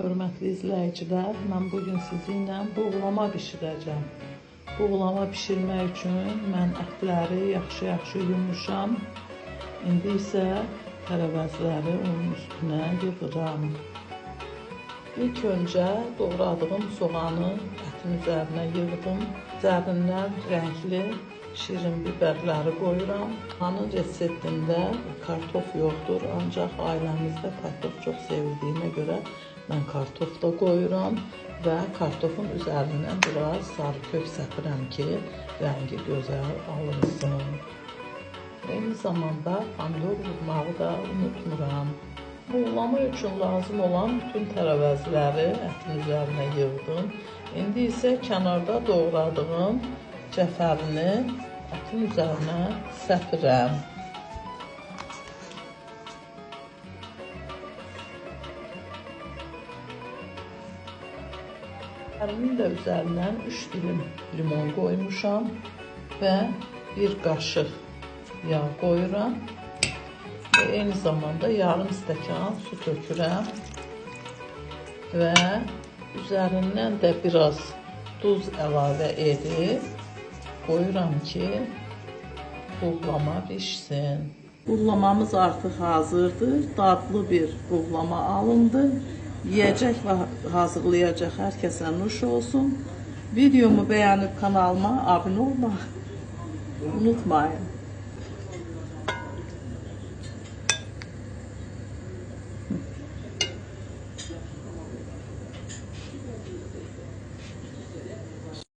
hörmətli izləyicilər. Mən bugün sizinlə buğlama bişirəcəm. Buğlama bişirmək üçün mən ətləri yaxşı-yaxşı yumuşam. İndi isə tərəvəzləri onun üstünə yığıram. İlk öncə doğradığım soğanı ətin üzərinə yığdım. Üzərindən rəngli şirin biberləri qoyuram. Xanın reseptində kartof yoxdur, ancaq ailəmizdə kartof çox sevildiyinə görə mən kartof da qoyuram və kartofun üzərindən biraz sarı kök səpirəm ki, rəngi gözəl alınsın. Eyni zamanda pomidor vurmağı da unutmuram. Buğlama üçün lazım olan bütün tərəvəzləri ətin üzərinə yığdım. İndi isə kənarda doğradığım cəfərini ətin üzərinə səpirəm. Cəfərinin də üzərindən 3 dilim limon qoymuşam və 1 qaşıq yağ qoyuram. Və eyni zamanda yarım stəkan su tökürəm və üzərindən də biraz duz əlavə edib qoyuram ki, buğlama pişsin. Buğlamamız artıq hazırdır. Dadlı bir buğlama alındı. Yiyəcək və hazırlayacaq hər kəsə nuş olsun. Videomu bəyənib kanalıma abunə olmağı unutmayın.